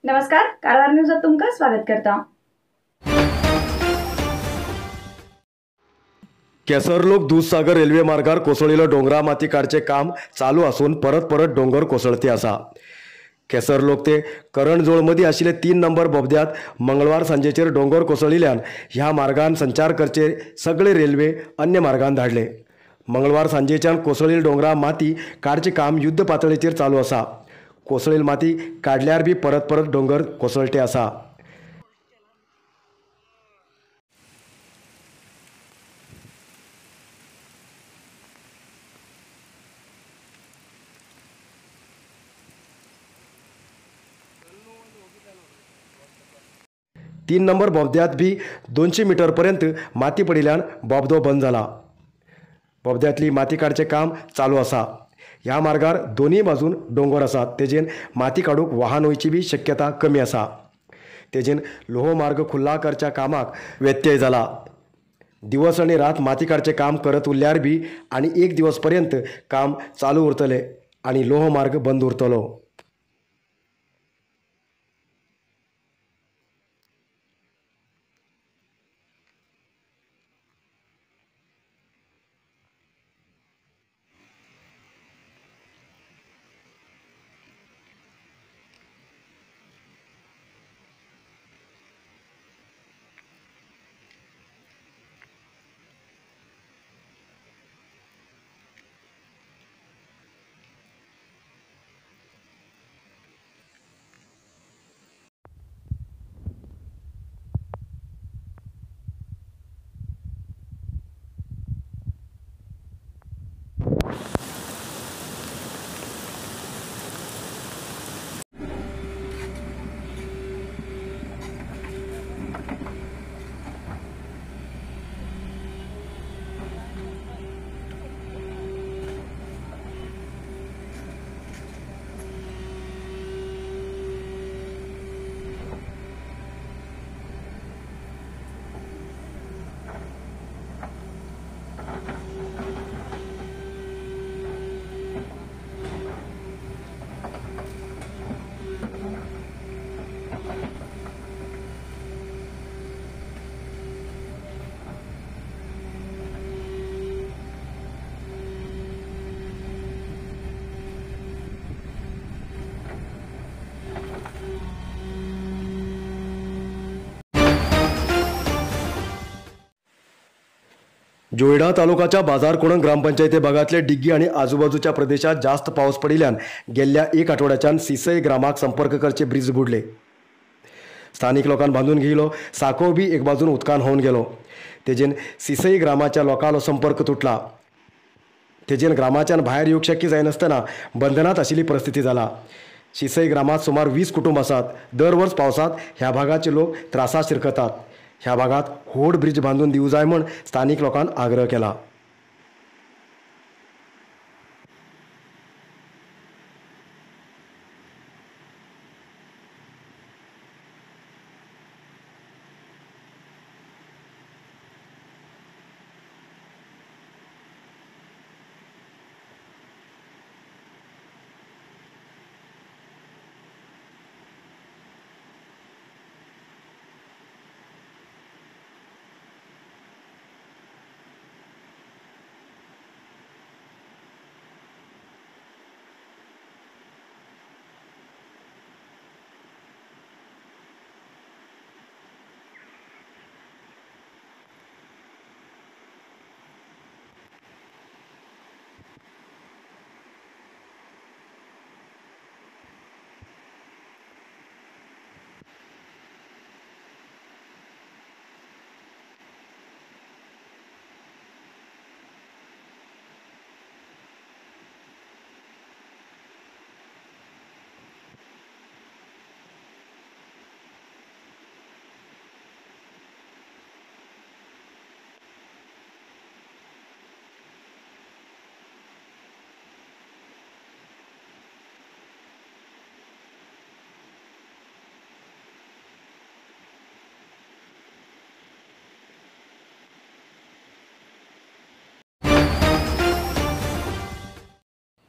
नमस्कार, कारवार न्यूजात तुमकां स्वागत करता। केसरलोक दूधसागर रेल्वे मार्गार कोसळिल्लो डोंगरा माती काडचें काम चालू आसून परत परत डोंगर कोसळती आसा। केसरलोक ते करणजोळ मदीं आशिल्ले 3 नंबर बोबद्यांत मंगळवार सांजेचेर डोंगर कोसळिल्ल्यान ह्या मार्गान संचार करचे सगळे रेल्वे अन्य मार्गान धाडले। मंगळवार सांजेच्यान कोसळील डोंगरा माती काडचें काम युद्ध पातळेचेर चालू आसा। कोसळील माती काडल्यार बी परत परत डोंगर कोसळटे आसा। तीन नंबर बोबद्यांत बी 200 मीटर पर्यंत माती पडिल्ल्यान बोबदो बंद जाला। बोबद्यांतली माती काडचें काम चालू आसा। ह्या मार्गार दोनूय बाजून डोंगर आसात, तेजेन माती काडूंक वाहन वयची बी शक्यता कमी आसा। तेजेन लोहमार्ग खुल्ला करच्या कामाक व्यत्यय जाला। दिवस आनी रात माती काडचें काम करत उरल्यार बी आनी एक दिवस पर्यंत काम चालू उरतलें आनी लोहमार्ग बंद उरतलो। जोयडा तालुकाच्या बाजारकोणम ग्रामपंचायती भागातले डिग्गी आणि आजूबाजूच्या प्रदेशात जास्त पाऊस पडिल्ल्यान गेल्ल्या एक आठवड्याच्यान सिसई ग्रामाक संपर्क करचे ब्रिज बुडले। स्थानिक लोकांनी बांधून घेयलो साको बी एक बाजून उदकान होवन गेलो। तेजेन सिसई ग्रामाच्या लोकांलो संपर्क तुटला। तेजेन ग्रामाच्यान भायर येवंक शक्य जायनासतना बंधनात आशिल्ली परिस्थिती जाला। सिसई ग्रामात सुमार 20 कुटुंब आसात। दर वर्स पावसात ह्या भागाचे लोक त्रासात शिरकतात। ह्या भागात होड ब्रिज बांधून दिवं जाय म्हूण स्थानिक लोकांनी आग्रह केला।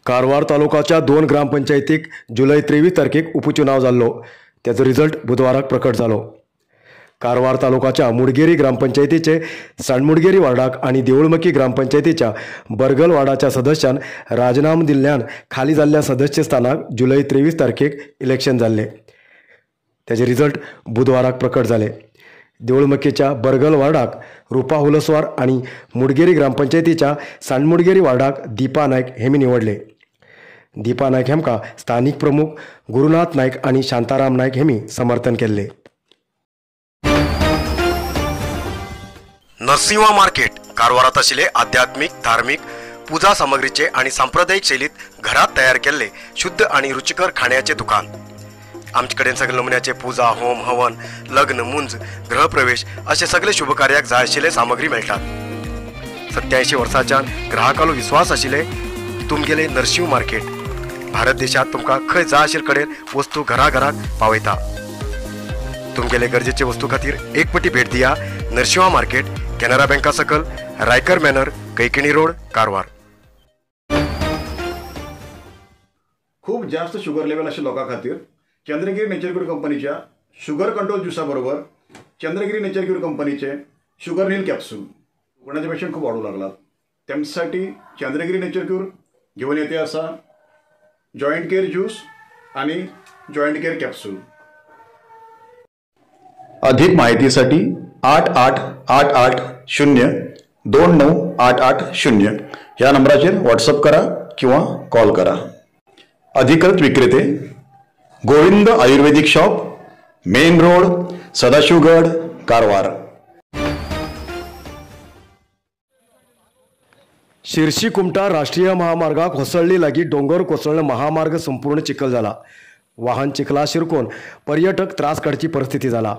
कारवार तालुकाच्या 2 ग्रामपंचायतीक जुलय 23 तारखेक उपचुनाव जाल्लो। त्याचो रिजल्ट बुधवाराक प्रकट जालो. कारवार तालुकाच्या मुडगेरी ग्रामपंचायतीचे साणमुडगेरी वार्डाक आनी देऊळमकी ग्रामपंचायतीच्या बरगल वार्डाच्या सदस्यान राजीनामो दिल्ल्यान खाली जाल्ल्या सदस्य स्थानाक जुलय 23 तारखेक इलेक्शन जाल्ले. त्याचे रिजल्ट बुधवाराक प्रकट जाले. देऊळमकीच्या बरगल वार्डाक रुपा हुलसवार आनी मुडगेरी ग्रामपंचायतीच्या साणमुडगेरी वार्डाक दीपा नायक हेमी निवडले. दीपा नायक हेमकां स्थानीक प्रमुख गुरुनाथ नायक आनी शांताराम नायक हेमी समर्थन केल्ले. नरसिंहा मार्केट कारवारात आशिल्ले आध्यात्मिक, धार्मिक पूजा सामग्रीचे आणि सांप्रदायिक शैलीत घरात तयार केल्ले शुद्ध आणि रुचिकर खाण्याचे दुकान. आमचे कडेन सगळे नमुन्याचे पूजा, होम, हवन, लग्न, मुंज, गृहप्रवेश असे सगळे शुभकार्याक जाय आशिल्ले सामग्री मेळटात. 87 वर्सांच्यान ग्राहकालो विश्वास आशिल्ले तुमगेले नरसिंह मार्केट भारत देशात तुमकां खंय जाय आशिल्ले कडेन वस्तू घराघराक पावयता. तुमगेले गरजेचे वस्तू खातीर एक पटी भेट दिया नरसिंहा मार्केट, कॅनरा बँका सकल, रायकर मॅनर, कैकिणी रोड, कारवार. खूप जास्त शुगर लेवल आशिल्ल्या लोकां खातीर चंद्रगिरी नेचर क्यूर कंपनीच्या शुगर कंट्रोल ज्युसा बरोबर चंद्रगिरी नेचर क्यूर कंपनीचे शुगर नील कॅप्सूल कोणाचे पेशंट खूप वाढू लागलात त्यांच्यासाठी चंद्रगिरी नेचर क्यूर घेऊन येते असा जॉईंट केअर ज्यूस आणि जॉईंट केअर कॅप्सूल. अधिक माहितीसाठी 8 8 8 8 0 2 9 8 8 0 या नंबराचेर व्हॉट्सअप करा किंवा कॉल करा. अधिकृत विक्रेते Govind Ayurvedic shop, main road, Sadashivgad, Karwar. Shirshi Kumta राष्ट्रीय महामार्गाक होसळ्ळी लागी डोंगर कोसळ्ळें महामार्ग संपूर्ण चिखल जाला. वाहन चिखला शिरकोन पर्यटक त्रास काडची परिस्थिती जाला.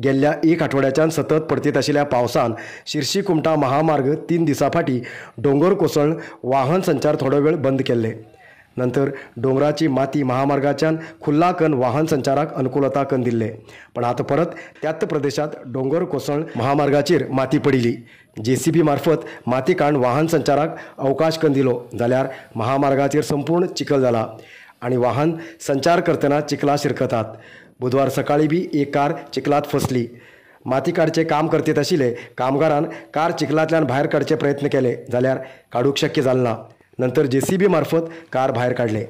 गेल्ल्या एक आठवड्याच्यान सतत पडतीत आशिल्ल्या पावसान शिरशी कुमटा महामार्ग 3 दिसां फाटीं डोंगर कोसळ्ळन वाहन संचार थोडो वेळ बंद केल्ले. नंतर डोंगराची माती महामार्गाच्यान खुल्ला कन वाहन संचाराक अनुकूलता कन दिल्ले. पण आतां परत त्याच प्रदेशात डोंगर कोसळ्ळन महामार्गाचेर माती पडिल्ली. जेसीबी मार्फत माती काडून वाहन संचाराक अवकाश कन दिलो जाल्यार महामार्गाचेर संपूर्ण चिखल जाला आनी वाहन संचार करतना चिखला शिरकतात. बुधवार सकाळी बी एक कार चिखलात फसली. माती काडचें काम करतीत आशिल्ले कामगारान कार चिखलांतल्यान भायर काडचे प्रयत्न केले जाल्यार काडूंक शक्य जालें ना. नंतर जेसीबी मार्फत कार भायर काडले.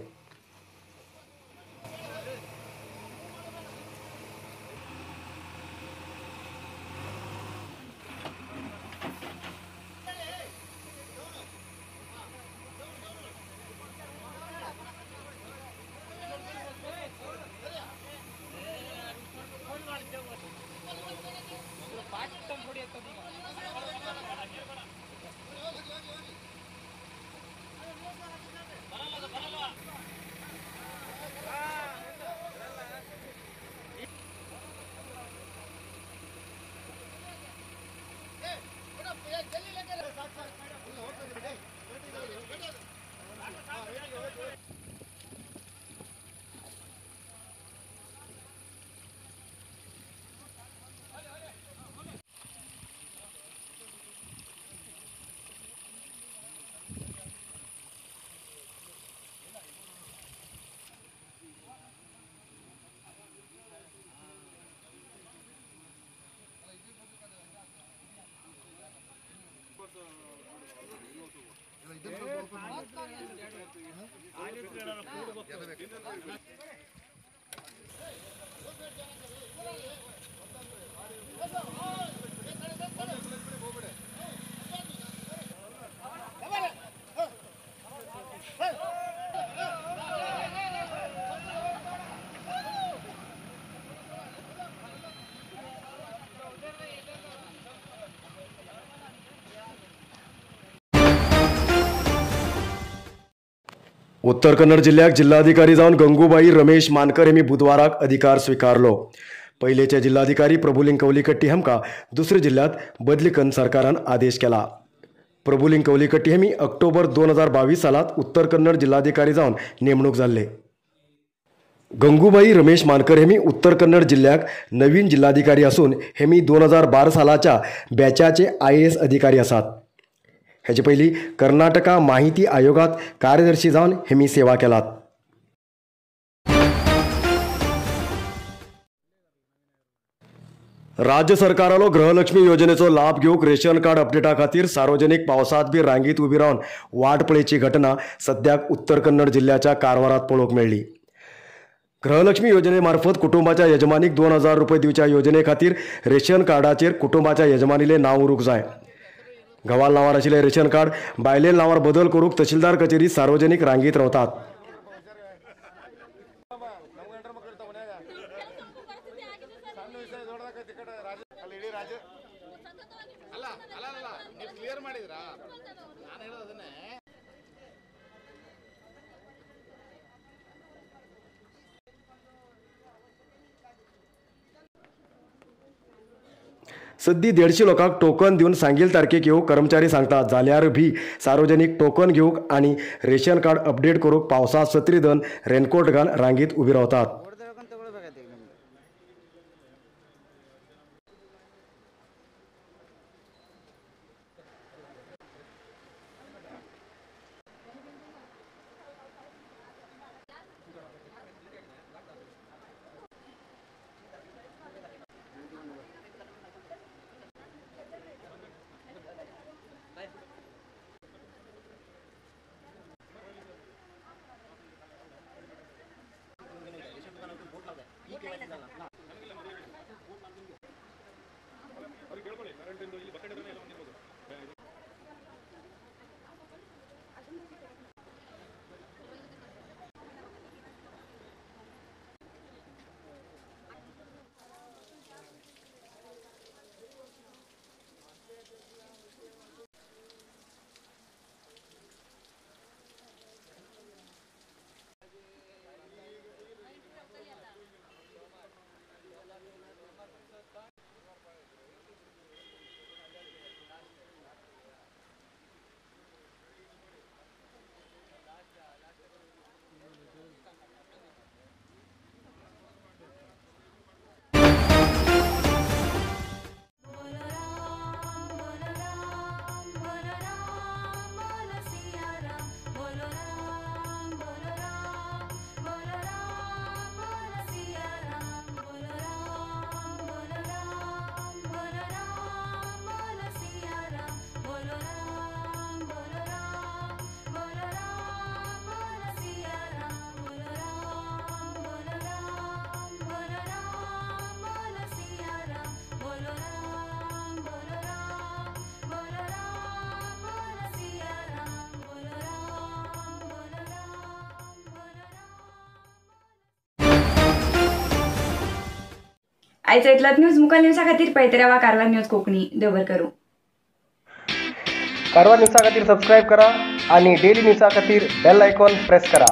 उत्तर कन्नड जिल्ह्याक जिल्हाधिकारी जावन गंगूबाई रमेश मानकर हेमी बुधवाराक अधिकार स्वीकारलो. पयलेचे जिल्हाधिकारी प्रभुलिंग कवलीकट्टी हांकां दुसऱ्या जिल्ह्यात बदली करून सरकारान आदेश केला. प्रभुलिंग कवलीकट्टी हेमी ऑक्टोबर 2022 सालात उत्तर कन्नड जिल्हाधिकारी जावन नेमणूक जाल्ले. गंगूबाई रमेश मानकर हेमी उत्तर कन्नड जिल्ह्याक नवीन जिल्हाधिकारी आसून हेमी 2012 सालाच्या बॅचाचे IAS अधिकारी आसात. हेचे पयलीं कर्नाटका माहिती आयोगात कार्यदर्शी जावन हेमी सेवा केलात. राज्य सरकारालो गृहलक्ष्मी योजनेचो लाभ घेवंक रेशन कार्ड अपडेटा खातीर सार्वजनिक पावसांत बी रांगेत उबी रावन वाट पळयची घटना सद्याक उत्तर कन्नड जिल्ल्याच्या कारवारात पळोवंक मेळ्ळी. गृहलक्ष्मी योजने मार्फत कुटुंबाच्या यजमानीक 2000 रुपये दिवच्या योजने खातीर रेशन कार्डाचेर कुटुंबाच्या यजमानीले नांव उरूंक जाय. घोवाल नांवार आशिल्लें रेशन कार्ड बायले नांवार बदल करूंक तहसीलदार कचेरी सार्वजनिक रांगेत रावतात. सद्दी 150 लोकांक टोकन दिवन सांगील तारखेक येवंक कर्मचारी सांगतात, जाल्यार भी सार्वजनिक टोकन घेवंक आनी रेशन कार्ड अपडेट करूंक पावसांत सत्री धन रेनकोट घालून रांगेत उबी रावतात. आयचा इतलोच न्यूज मुखार न्यूजा खातीर पळयत रावा कारवार न्यूज कोंकणी. देव करूं. कारवार न्यूजा खातीर सबस्क्रायब करा आणि डेली न्यूजा खातीर बेल आयकॉन प्रेस करा.